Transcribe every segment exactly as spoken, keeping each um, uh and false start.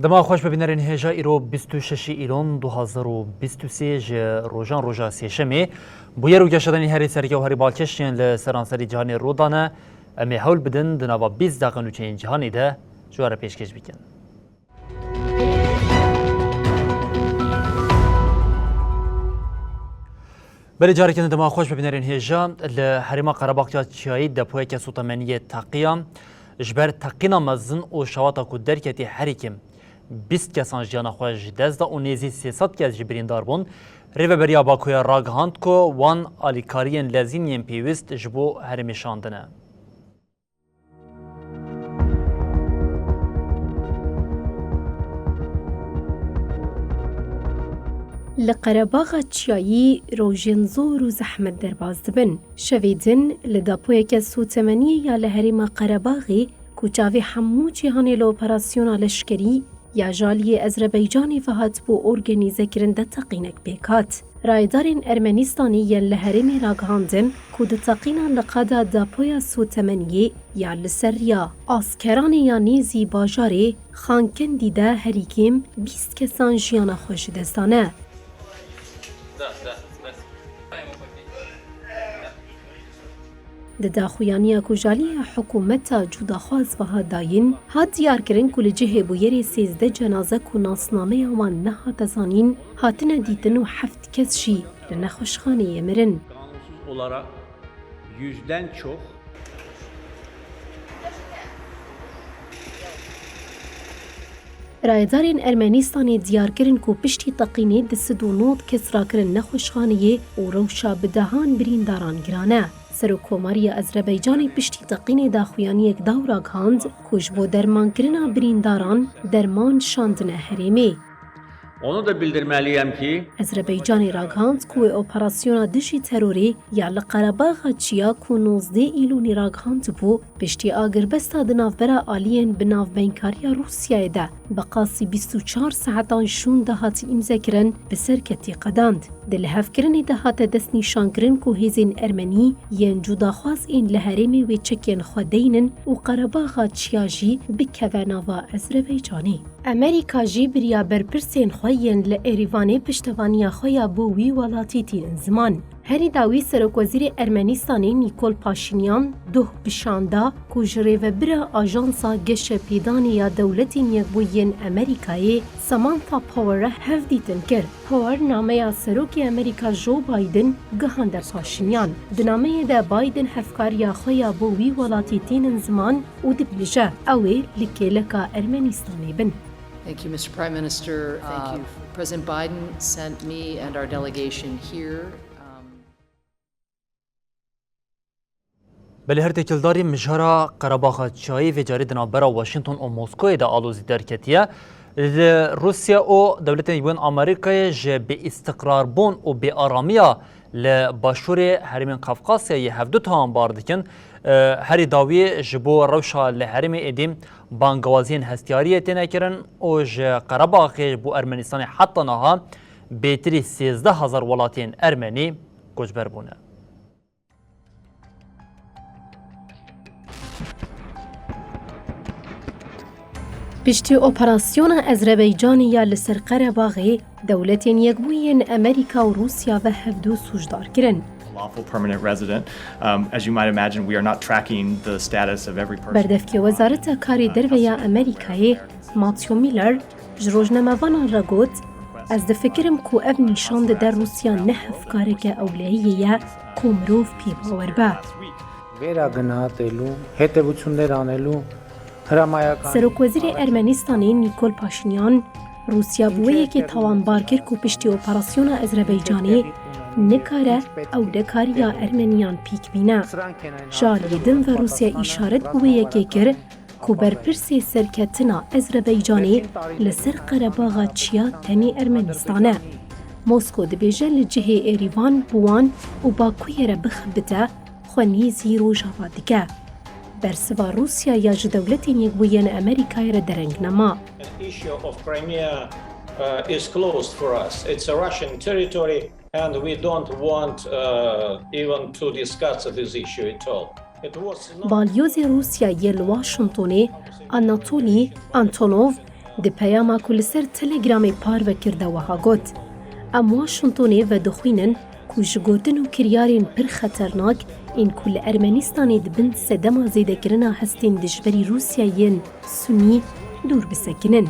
Dema xweş bibînerên hêja, îro bîst û şeş îlon du hazar û bîst û sê ji rojan roja sêşemê. Bûyer û geşedanên herî serke û herî balkêş yên li seranserî cîhanê rû dane. Em ê hewl bidin di nava bîst deqe nûçeyên cîhanê de ji we re pêşkêş bikin. Belê, careke din dema xweş bibînerên hêja. Li herêma Qerebax ya Çiyayî depoyeke sotemeniyê teqiya. Ji ber teqîna mezin û şewata ku derketî herî kêm bîst kesan jiyana xwe ji dest da û nêzî sê sed kes jî birîndar bûn. Rêveberiya Bakuya ragihand ku wan alîkariyên lezîn yên pêwîst ji bo herêmê şandine. Li Qerebaxa Çiyayî rojên zor û zehmet derbas dibin. Şevê din li depoyeke sotemeniyê ya li herêma Qerebaxê ku çavê hemû cîhanê li operasyona leşkerî ya ji aliyê Ezrebeycanê ve hatibû organîzekirin de teqînek pêk hat. Rayedarên Ermenistanê yên li herêmê ragihandin ku di teqîna li qada depoya sotemeniyê ya li ser riya Askeranê ya nêzî bajarê Xankendî de herî kêm bîst kesan jiyana xwe ji dest dane. Di daxuyaniya ku ji aliyê hikûmeta cudaxwaz ve hat dayîn, hat diyarkirin ku li cihê bûyerê sêzdeh cenaze ku nasnameya wan nehate zanîn, hatine dîtin û heft kes jî li nexweşxaneyê mirin. Kanunsuz olarak yüzden çok Rayedarên Ermenistanê diyar kirin ku piştî teqînê du sed û nod kes rakirin nexweşxaneyê û rewşa bi dehan birîndaran giran e. Serokkomariya Ezrebeycanê piştî teqînê daxuyaniyek da û ragihand ku ji bo dermankirina birîndaran derman şandine herêmê. Onu da bildirmeliyim ki Ezrebeycanê ragihand ku wê operasyona dijî terorê ya li Qerebaxa Çiya ku nozdeh Îlonî ragihandibû, piştî agirbesta di navbera aliyên bi navbeynkariya Rûsyayê de bi qasî bîst û çar saetan şûn de hatî îmzekirin, bi serketî qedand. Di lihevkirinê de hate destnîşankirin ku hêzên ermenî yên cudaxwaz ên li herêmê wê çekên xwe deynin û Qerebaxa Çiya jî bikeve nava Ezrebeycanê. Amerîka jî bi riya berpirsên xwe yên li Erîvanê piştevaniya xwe ya bo wî welatî tînin ziman. Herî dawî Serokwezîrê Ermenistanê Nîkol Paşînyan doh bi şan da ku ji rêvebira Ajansa Geşepêdanê ya Dewletên Yekbûyî yên Amerîkayê Samantha Power re hevdîtin kir. Power nameya Serokê Amerîka Joe Biden gihande Paşînyan. Di nameyê de Biden hevkariya xwe ya bo wî welatî tînin ziman û dibêje ew ê li kêleka Ermenistanê bin. Thank you, Mister Prime Minister. Thank Uh, you. President Biden sent me and our delegation here, um, Belê, her têkildarî mijara Qerebaxa Çiyayî vê carî di navbera Washington û Moskoyê de alozî derketiye. Li Rûsya û Dewletên Yekbûyî yên Amerîkayê ji bêîstiqrarbûn û bêaramiya li başûrê herêmên Qafqasyayê hevdu tawanbar dikin. E, herî dawî ji bo rewşa li herêmê êdî bangewaziyên hestiyariyê têne kirin û ji Qerebaxê bo Ermenistanê heta niha bêtirî sêzdeh hezar welatiyên ermenî koçber bûne. Piştî operasyona Ezrebeycanê ya li ser Qerebaxê, Dewletên Yekbûyî yên Amerîka û Rûsya ve hevdu sûcdar kirin. A lawful permanent resident. Um, as you might imagine, we are not tracking the status of every person. Berdevkê Wezareta Karê Derve ya Amerîkayê, Matthew Miller, ji rojnamevanan re got, Ez difikirim ku ev nîşan dide Rûsya ne hevkareke ewlehiyê ye ku mirov pê bawer be. Vera ginatelu, hetevutsunderanelu, hramaya kan- Serokwezîrê Ermenistanê Nîkol Paşinyan, Rûsya bi wê yekê tawanbar kir ku piştî operasyona Ezrebeycanê nikare ewlekariya Ermeniyan pêk bîne. Ji aliyê din ve Rûsya îşaret bi wê yekê kir, ku berpirsê serketina Ezrebeycanê li ser Qerebaxa Çiya tenê Ermenistan e. Mosko dibêje li cihê Êrîvan bi wan û Bakuyê re bixebite, xwe nêzî Rojava dike. Bersiva Rûsya ya ji Dewletên Yekbûyî yên Amerîkayê re dereng nema. The issue of Crimea, uh, is closed for us. It's a Russian territory. And we don't want, uh, even to discuss this issue at all. It was not Balyozê Rûsya yê li Washingtonê, Anatolî Antonov, Di peyama ku li ser Telegramê parve kirde wiha got, Em Washingtonê vedixwînin ku ji gotin û kiryarên pir xeternak ên ku li Ermenîstanê di bin sedema zêdekirina hestên dijberî Rûsyayê yên Sunî dûr bisekinin.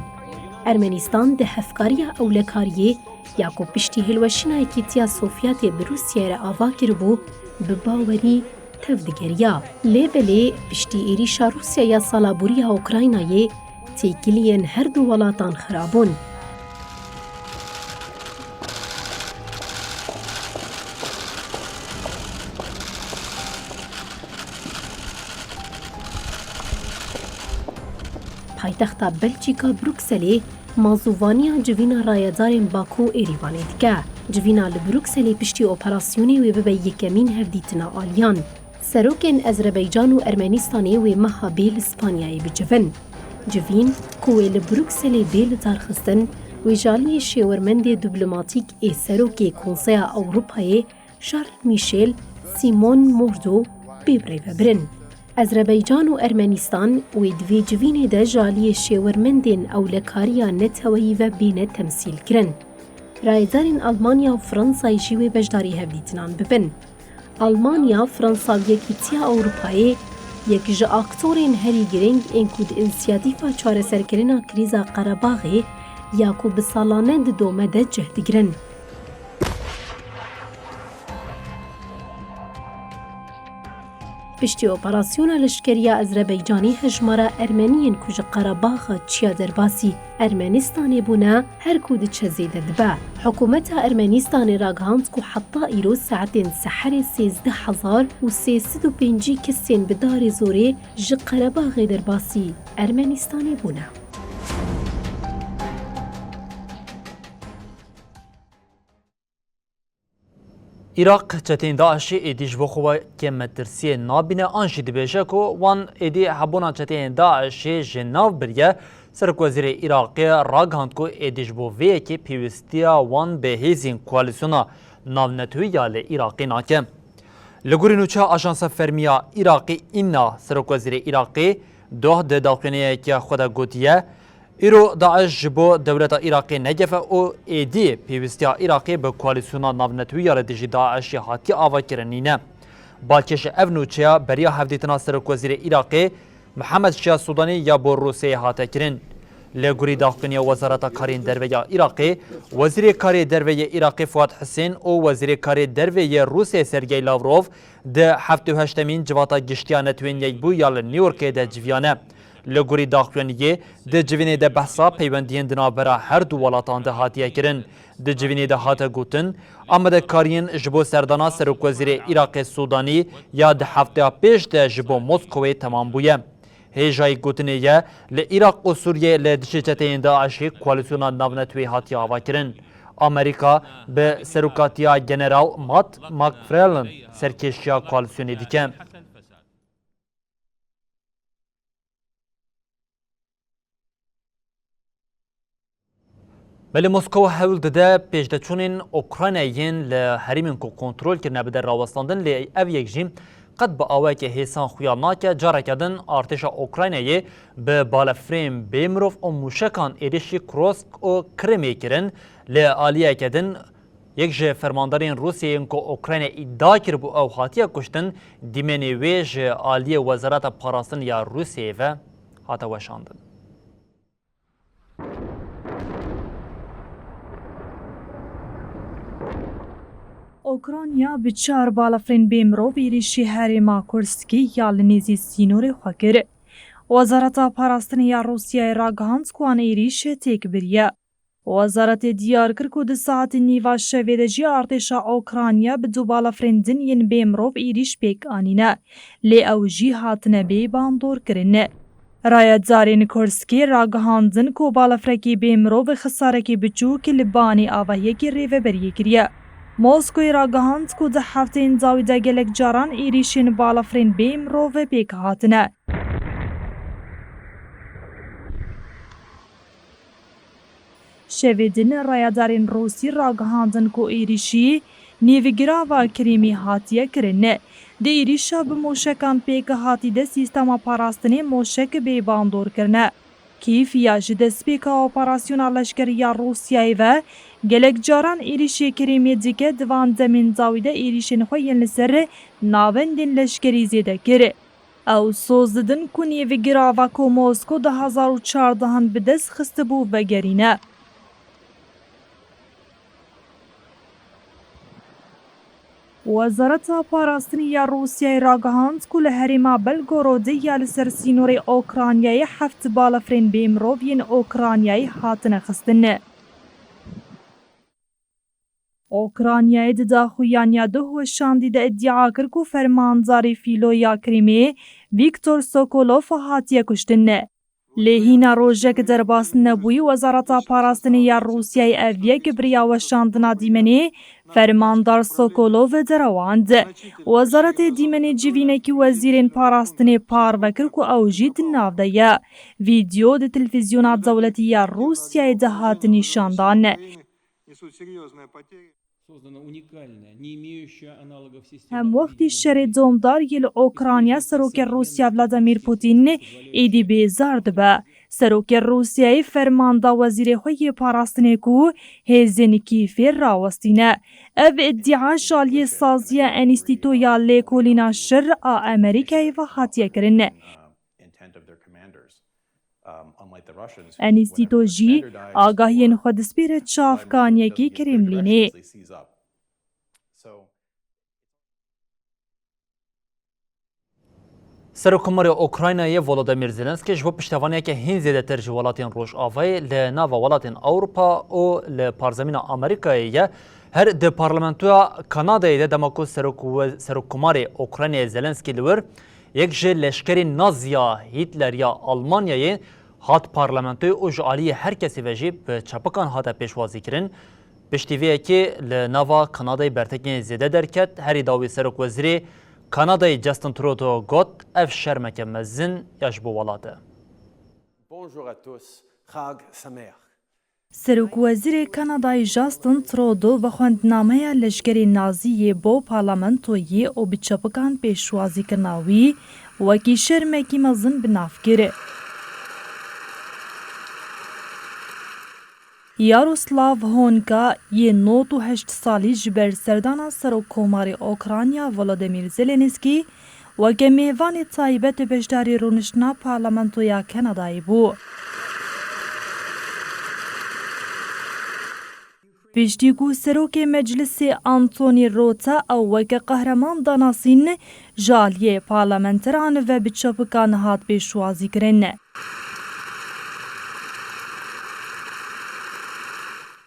Ermenîstan di hevkariya ewlekariyê ya ku piştî hilweşîna Yekîtiya Sovyetê bi Rûsyayê re ava kiribû, bi bawerî tevdigeriya. Lê belê piştî êrîşa Rûsya ya sala borî ya Ukraynayê, têkiliyên her du welatan xirabûn. Paytexta Belçîka Brukselê mazûvaniya civîna rayedarên Baku û Êrîvanê dike. Civîna li Brukselê piştî operasyonê wê bibe yekemîn hevdîtina aliyan. Serokên Ezrebeycan û Ermenîstanê wê meha bê li Spanyayê bicivin. Civîn, ku wê li Brukselê bê lidarxistin, wê ji aliyê şêwermendê dîplomatîk ê Serokê Konseya Ewropayê Charles Michel, Simon Mordo, bê birêvebirin. Ezrebeycan û Ermenîstan wê di vê civînê de ji aliyê şêwermendên ewlekariya neteweyî ve bêne temsîlkirin. Rayedarên Almanya û Fransayê jî wê beşdarî hevdîtinan bibin. Almanya, Fransa û Yekîtiya Ewropayê yek ji aktorên herî girîng ên ku di însiyatîfa çareserkirina krîza Qerebaxê ya ku bi salan e didome de cih digirin. Piştî operasyona leşkerî ya Ezrebeycanê hejmara Ermeniyên ku ji Qerebaxa Çiya derbasî Ermenistanê bûne her ku diçe zêde dibe. Hikûmeta Ermenistanê ragihand ku heta îro saetên seherê sêzdeh hezar û sê sed û pêncî kesên bi darê zorê ji Qerebaxê derbasî Ermenistanê bûne. Îraq çeteyên DAIŞê êdî ji bo xwe weke metirsiyê nabîne an jî dibêje ku wan êdî hebûna çeteyên DAIŞê ji nav biriye. Serokwezîrê Îraqê ragihand ku êdî ji bo vê yekê pêwîstiya wan bi hêzên koalîsyona navnetewî ya li Îraqê nake. Li gorî nûçeya Ajansa Fermî ya Îraqê, îna, Serokwezîrê Îraqê doh di daxuyaniyeke xwe de gotiye, Îro DAIŞ ji bo dewleta Iraqê ne gef e û êdî pêwîstiya Iraqê bi koalîsyona navnetewî ya li dijî DAIŞê hatiye avakirin nîne. Balkêşa ev nûçeya beriya hevdîtina Serokwezîrê Iraqê Mihemed Şiya Sûdanî ya bo Rûsyayê hate kirin. Li gorî daxuyaniya Wezareta Karên Derve ya Iraqê, Wezîrê Karê Derve yê Iraqê Fuad Husên û Wezîrê Karê Derve yê Rûsyayê Sergey Lavrov di heftê û heştemîn Civata Giştî ya Netewên Yekbûyî ya li New Yorkê de civiyane. Li gorî daxuyaniyê, di civînê de behsa peywendiyên di navbera her du welatan de hatiye kirin. Di civînê de hate gotin, amadekariyên ji bo serdana Serokwezîrê Iraqê Sûdanî ya di hefteya pêş de ji bo Moskowê temam bûye. Hêjayî gotinê ye, li Iraq û Sûriyê li dijî çeteyên DAIŞê koalîsyona navnetewî hatiye avakirin. Amerîka bi serokatiya General Matt McFarlane serkêşiya koalîsyonê dike. Belê Moskow hewl dide pêşdeçûnên Ukraynayê yên li herêmên ku kontrol kirine bide rawestandin, lê ev yek jî qet bi awayeke hêsan xuya nake. Careke din artêşa Ukraynayê bi balefirên bê mirov û mûşekan êrişî Kursk û Kirimê kirin. Li aliyeke din yek ji fermandarên Rûsyayê yên ku Ukrayna îdia kiribû ew hatiye kuştin, dîmenê wê ji aliyê Wezareta Parastinê ya Rûsyayê ve hate weşandin. Ukrayna bi çar balafirên bê mirov êrîşî herêma Kurskî ya li nêzî sînorê xwe kir. Wezareta Parastinê ya Rûsyayê ragihand ku an êrîş têk biriye. Wezaretê diyar kir ku di saetên nîva şevê de jî artêşa Ukrayna bi du balafirên din yên bê mirov êrîş pêk anîne, lê ew jî hatine bê bandorkirin. Rayedarên Kurskê ragihandin ku balafirekî bê mirov xisarekî biçûk li banê avahiyekî rêveberiyê kiriye. Moskoyê ragihand ku di hefteyên dawî de gelek caran êrîşên balafirên bê mirov pêk hatine. Şevê din rayedarên Rûsî ragihandin ku êrîşî nêvgirava Kirîmî hatiye kirin. Di êrîşa bi moşekan pêk hatî de sîstema parastinê moşek bê bandor kirine. Kîf ya ji destpêka operasyona leşkerî ya Rûsyayê ve gelek caran êrîşê Krîmê dike, di van demên dawî de êrîşên xwe yên li ser navendên leşkerî zêde kir. Ew soz didin ku nêvgirava ku Mosko du hezar û çardehan bi dest xistibû vegerîne. Wezareta Parastinê ya Rûsyayê ragihand ku li herêma Belgorodê ya li ser sînorê Okraynayê heft balafirên bêmirov yên Okraynayê hatine xistin. Okraynayê di daxuyaniya duh weşandî de îdia kir ku fermandarê fîlo ya Krîmê Vîktor Sokolov hatiye kuştin. Lê hîna rojek derbas nebûyî, Wezareta Parastinê ya Rûsyayê ev yek bi riya weşandina dîmenê fermandar Sokolov derewand. Wezaretê dîmenê civînekî wezîrên parastinê parve kir ku ew jî di nav de ye. Vîdeo di televîzyona dewletî ya Rûsyayê de hat nîşandan. Hemwextî şerê domdar yê li Okrayna serokê Rûsya Vladimir Putin êdî bêzar dibe. Serokê Rûsyayê ferman da wezîrê xwe yê parastinê ku hêzên Kîfê rawestîne. Ev îdia ji aliyê saziya Enstîtoya Lêkolîna Şer a Amerîkayê ve hatiye kirin. Enstîto jî agahiyên xwe dispêre çavkaniyekî Kremlînê. Serokkomarê Ukraynayê Volodymyr Zelenskiy ji bo piştevaniyeke hîn zêdetir ji welatên Rojavayê li nava welatên Ewropa û li parzemîna Amerîkayê ye. Her di parlamentoya Kanadayê de dema ku serok we-, serokkomarê Ukraynayê Zelenskiy li wir yek ji leşkerên Naziya Hîtler ya Almanyayê hat parlamentoyê û ji aliyê her kesê ve jî bi çepikan hate pêşwazîkirin. Piştî vê yekê li nava Kanadayê bertekên zêde derket. Herî dawî serokwezîrê Kanadayê Justin Trudeau got, ev şermeke mezin ya ji bo welat e. Bonjour à tous. Chag Sameach. Serokwezîrê Kanadayê Justin Trudeau vexwendnameya leşkerê Nazî yê bo parlamentoyê û bi çepikan pêşwazîkirina wî wekî şermekî mezin bi nav kir. Yaroslav Honka yê nod û heşt salî ji ber serdana Serokkomarê Okrayna Volodymyr Zelensky weke mêvanê taybet beşdarî rûniştina Parlamentoya Kanadayê bû. Piştî ku Serokê Meclisê Anthony Rota ew weke qehreman danasîn, ji aliyê parlamenteran ve bi çepikan hat pêşwazîkirin.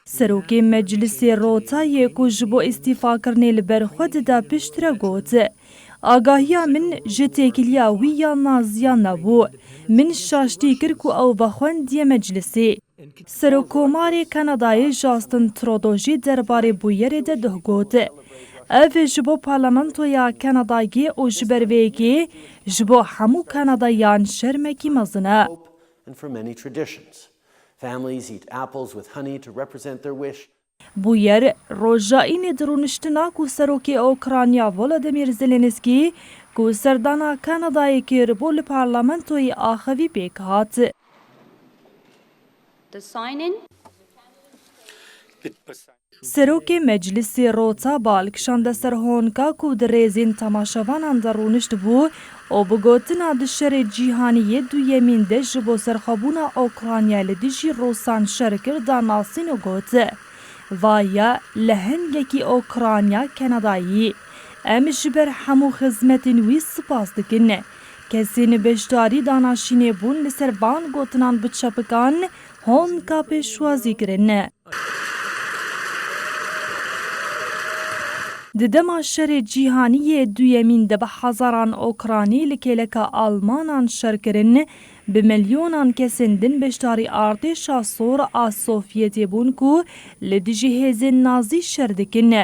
Serokê Meclisê Rota yê ku ji bo îstîfakirinê li ber xwe dida piştre got, agahiya min ji têkiliya wî ya naziya nebû. Min şaştî kir ku ew vexwendiye meclisê. Serokkomarê Kanadayê Justin Trudeau jî derbarê bûyerê de duh got. Ev ji bo Parlamentoya Kanadayê û ji ber vê yekê ji bo hemû Kanadayan şermekî mezin e. And for many traditions. Families eat apples with honey to represent their wish. Bûyer, roja înê di rûniştina ku serokê Okrayna Volodymyr Zelensky ku serdana Kanadayê kir bû li parlamentoyê axivî pêk hat. The signing. Serokê Meclisê Rota bal kişande ser Honka ku di rêzên temaşevanan de rûniştibû û bi gotina di şerê cîhanî yê duyemîn de ji bo serxwebûna Okrayna li dijî Rûsan şer kir da nasîn û got, Vaye lehengekî Okrayna Kanadayî. Em ji ber hemû xizmetên wî spas dikin. Kesên beşdarî danaşînê bûn li ser van gotinan bi çepikan Honka pêşwazî kirin. Di dema şerê cîhanî yê duyemîn de bi hezaran Okranî li kêleka Almanan şer kirin, bi milyonan kesên din beşdarî artêşa sor a Sovyetê bûn ku li dijî hêzên Nazî şer dikin.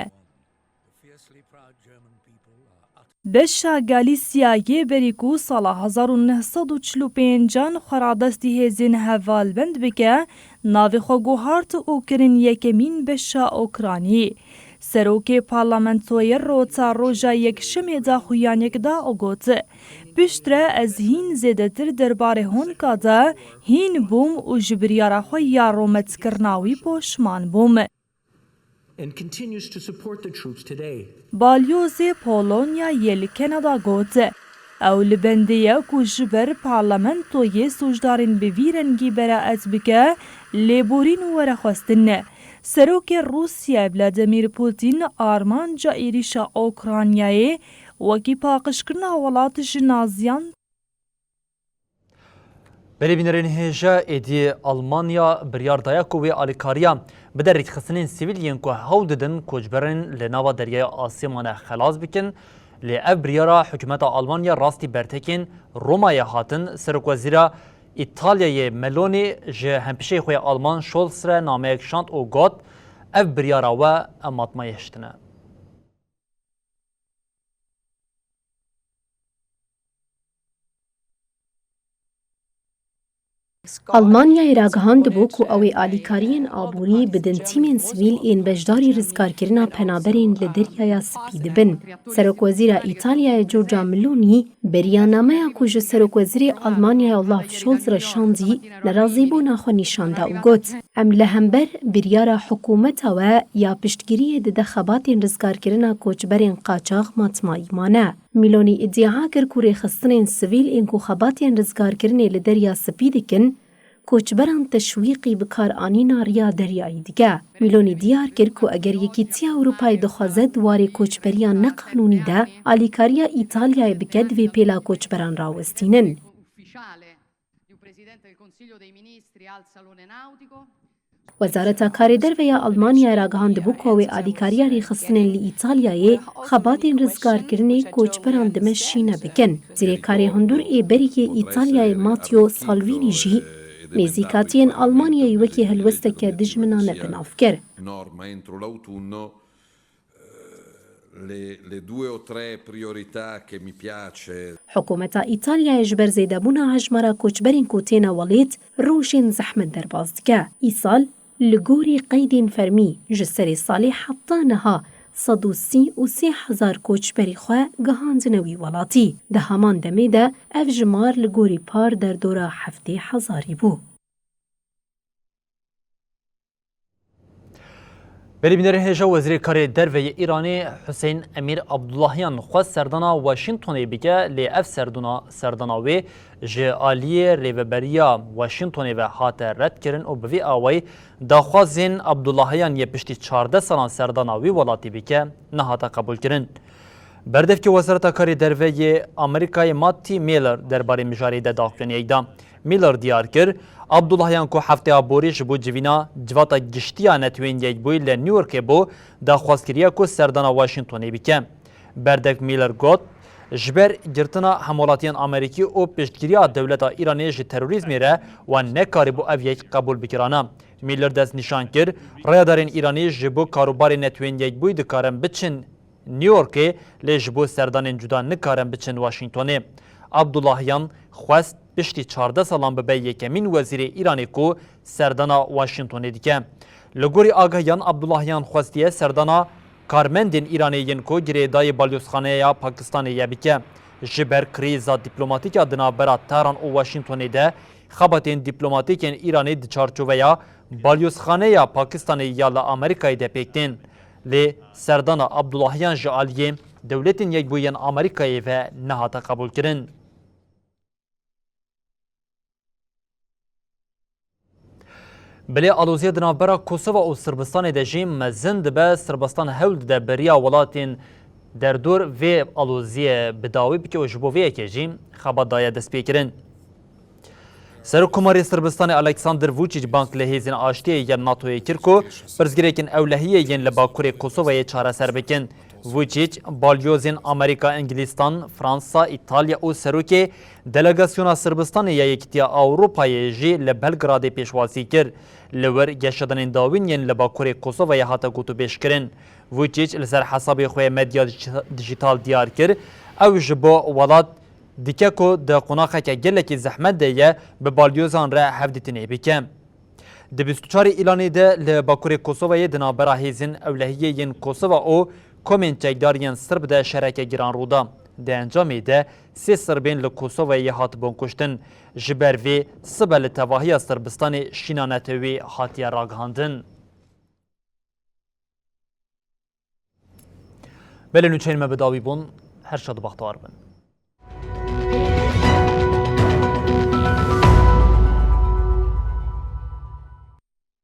Beşa Galîsya yê berî ku sala hezar û neh sed û çil û pêncan xwe radestî hêzên hevalbend bike, navê xwe guhart û kirin yekemîn beşa Okranî. Serokê Parlamentoyê Rota roja Yekşemê daxuyaniyek da û got, Piştre ez hîn zêdetir derbarê honka de hîn bûm û ji biryara xwe ya rometkirina wî poşman bûm. And continues to support the troops today. Balyozê Polonya yê li Kanada got, ew li bendê ye ku ji ber parlamentoyê sûcdarên bi vî rengî beraet bike, lêborîn were xwestin. Serokê Rûsya Vladimir Putin armanca êrîşa Ukraynayê wekî paqijkirina welat ji naziyan. Belê bînerên hêja, êdî Almanya biryar daye ku wê alîkariya bide rêkxistinên sivîl yên ku hewl didin koçberên li nava Deryaya Asê mane xelas bikin. Lê ev biryara hikûmeta Almanya rastî bertekên Romayê hatin. Serokwezîra Îtalyayê Meloni ji hempişeyê xwe yê Alman Scholz re nameyek şand û got, ev biryara we em matmayê hiştine. Almanyayê ragihand bû ku ew ê alîkariyên aborî bidin tîmên sivîl ên beşdarî rizgarkirina penaberên li Deryaya Spî dibin. Serokwezîra Îtalyayê Giorgia Meloni beriya nameya ku ji Serokwezîrê Almanyayê Olaf Scholz re şandî, nerazîbûna xwe nîşan da û got, em li hember biryara hikûmeta we ya piştgiriyê dide xebatên rizgarkirina koçberên qaçax matmayî mane. Meloni îdia kir ku rêxistinên sivîl ên ku xebatên rizgarkirinê li Derya Spî dikin, koçberan teşwîqî bikaranîna riya deryayî dike. Meloni diyar kir ku eger Yekîtiya Ewropayê dixwaze di warê koçberiya neqanûnî de alîkariya Îtalyayê bike, divê pêla koçberan rawestînin. Wezareta Karê Derve ya Almanyayê ragihandibû ku wê alîkariya rêxistinên li Îtalyayê xebatên rizgarkirinê koçberan dimeşîne bikin. Cîrêkarê hundir ê berî yê Îtalyayê Matteo Salvini jî nêzîkatiyên Almanyayê wekî helwesteke dijminane bi nav kir. Le, le due o tre priorità che mi piace. Hikûmeta Îtalyayê ji ber zêdebûna hejmara koçberên ku têne welêt, rojên zehmet derbas dike. Îsal, li gorî qeydên fermî, ji serê salê heta niha sed û sî û sê hezar koçberî xwe gihandine wî welatî. Di heman demê de ev jimar li gorî par derdora heftê hezarî bû. Belê bînerên hêja, Wezîrê Karê Derve yê Îranê Huseyîn Emîr Abdullahiyan xwest serdana Washingtonê bike, lê ev serduna, serdana wê ji aliyê Rêveberiya Washingtonê ve hate redkirin û bi vî awayî daxwazên Abdullahiyan yê piştî çardeh salan serdana wî welatî bike, nehate qebûlkirin. Berdevkê Wezareta Karê Derve yê Amerîkayê Matthew Miller derbarê mijarê de daxuyaniyek da. Miller diyar kir, Abdullahiyan ku hefteya borî ji bo civîna Civata Giştî ya Netewên Yekbûyî li New Yorkê bû, daxwaz kiriye ku serdana Washingtonê bike. Berdevk Miller got, ji ber girtina hemwelatiyên Amerîkî û piştgiriya dewleta Îranê ji terorîzmê re wan nekarîbû ev yek qebûl bikirana. Miller destnîşan kir, rayedarên Îranî ji bo karûbarê Netewên Yekbûyî dikarin biçin New Yorkê, lê ji bo serdanên cuda nikarin biçin Washingtonê. Abdullahiyan xwest piştî çardeh salan bibe yekemîn wezîrê Îranê ku serdana Washingtonê dike. Li gorî agahiyan, Abdullahiyan xwestiye serdana karmendên Îranê yên ku girêdayî balyozxaneya Pakistanê ye bike. Ji ber krîza dîplomatîk ya di navbera Tehran û Washingtonê de, xebatên dîplomatîkên Îranê di çarçoveya balyozxaneya Pakistanê ya li Amerîkayê de pêk tên. Lê serdana Abdullahiyan ji aliyê Dewletên Yekbûyî yên Amerîkayê ve nehate qebûlkirin. Belê aloziyê di navbera Kosova û Sirbistanê de jî mezin dibe. Sirbistan hewl dide beriya welatên derdor vê aloziyê bi dawî bike û ji bo vê yekê jî xebat daye destpêkirin. Serokkomarê Sirbistanê Alexander Vučić bang li hêzên aştiyê yên NATOyê kir ku pirsgirêkên ewlehiyê yên li bakurê Kosovayê çareser bikin. Vučić, balyozên Amerîka, Îngilîstan, Fransa, Îtalya û serokê delegasyona Sirbistanê ya Yekîtiya Ewropayê jî li Belgradê pêşwazî kir. Li wir geşedanên dawîn yên li bakurê Kosovayê hate gotûbêjkirin. Vučić li ser hesabê xwe yê medya dij-, dijîtal diyar kir, ew ji bo welat dike ku di qonaxeke gelekî zehmet de ye, bi balyozan re hevdîtinê bike. Di bîst û çarê Îlanê de li bakurê Kosovayê di navbera hêzên ewlehiyê yên Kosova û komên çekdar yên Sirb de şereke giran rû da. Di encamê de sê sirbên li Kosovayê hatibûn kuştin. Ji ber vê sibe li tevahiya sirbistanê şîna netewî hatiye ragihandin. Belê nûçeyên me bi dawî bûn, her şad û bextewar bin.